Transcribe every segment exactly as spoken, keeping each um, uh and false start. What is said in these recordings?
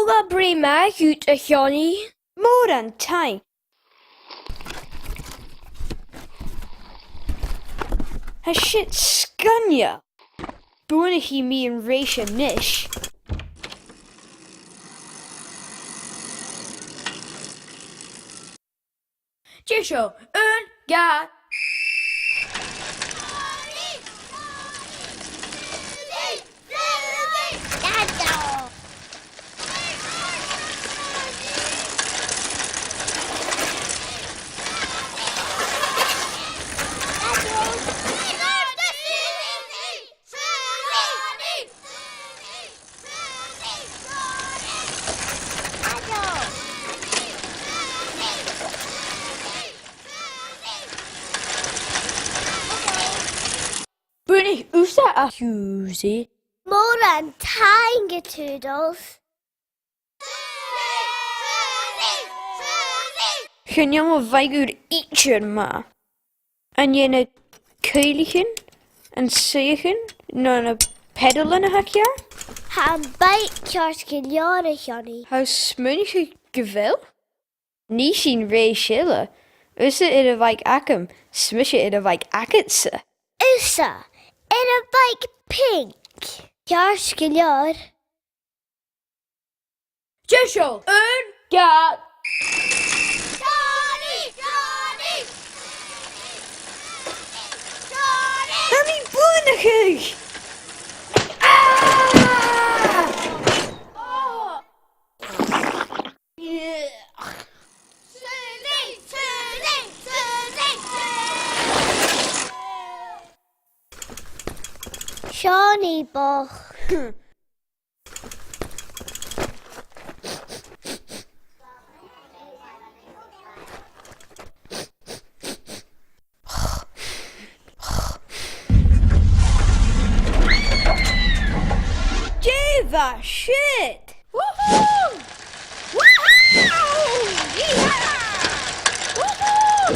Glè bhrèagha math dhut, a Sheonaidh. Mòran taing. Tha sin sgoinneil. Buannaichidh mi an rèis a-nis. Deiseil, aon, dhà. Buannaich thusa, a Shusie. Mòran taing, a Toodles. Chan eil mo bhaic ùr idir math. An e na cuibhlichean, an suidheachan, no na peadailean a th' agad? Tha am bike ceart gu leòr, a Sheonaidh. Tha mi a' smaoineachadh gu bheil. Nì sinn rèis eile. Thusa air a' bhaic agam, 's mise air a' bhaic agadsa. Thusa air a' bhaic pinc. Ceart gu leòr. Deiseil, aon, dhà. Tha mi a' buannachadh! Ah! Seonaidh bochd. Dè bha siud? Woohoo! Woohoo! Yee-haw! Woohoo!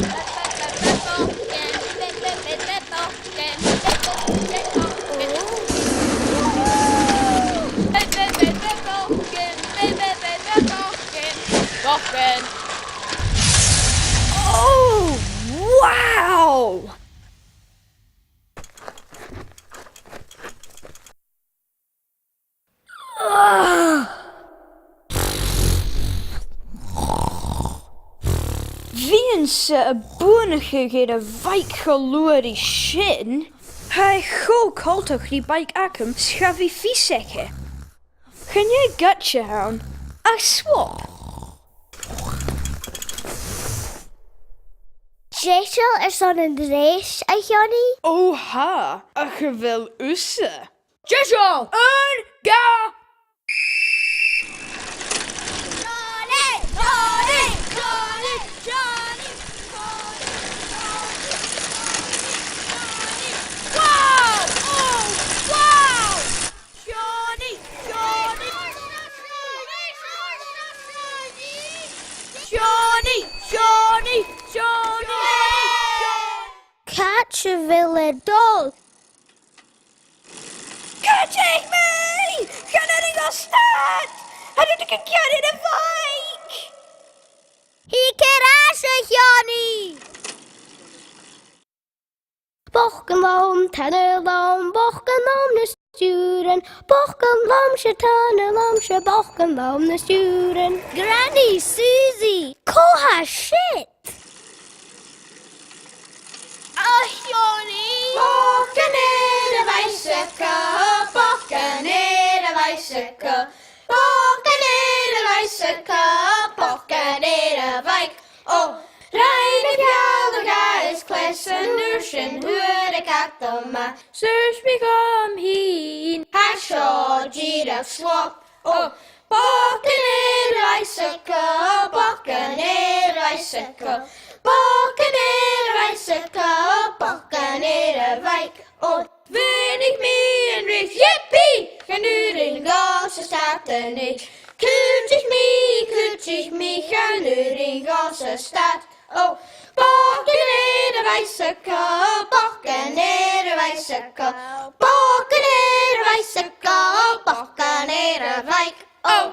Oh, wow! Bha mise a' buannachadh air a' bhaic cho luath ri sin. Tha e cho coltach ri bike agam 's cha bhi fios aige. Chan e gutsa a th' ann, ach swap. Deiseil airson an rèis, a Sheonaidh? Ò, tha, ach a bheil thusa? Deiseil! Aon, dhà! Wow! Oh, wow! Seonaidh! Seonaidh! Seonaidh! Seonaidh! Seonaidh! Càit a bheil e a' dol? Càit a bheil mi? Chan urrainn dhomh stad! Chan urrainn dhomh stad air a' bhaic! Thig air ais, a Sheonaidh! Bochdainn lom, tana lom, bochdainn lom na stiùirean, bochdainn lom-sa, tana lom-sa, bochdainn lom na stiùirean. Granny Susie, cò tha siud? A Sheonaidh! Bochdainn air a' bhicycle, bochdainn air a' bhicycle, bochdainn air a' bhicycle, bochdainn air a' bhaic. Ò, rinn mi fealla-dhà is cleas an uair sin, fhuair e cadal math. Suidh mi dhomh fhìn. Tha seo dìreach swap. Ò, bochdainn air a' bhicycle, bochdainn air a' bhicycle, bochdainn air a' bhicycle, bochdainn air a' bhaic. Ò, bhuannaich mi an rèis, yippee! Chan urrainn dhomhsa stad a-nis. Cuidich mi, cuidich mi, chan urrainn dhomhsa stad. Ò, bochdainn air a' bhicycle, bochdainn air a' bhicycle, bochdainn air a' bhicycle, bochdainn air a' bhaic. Ò,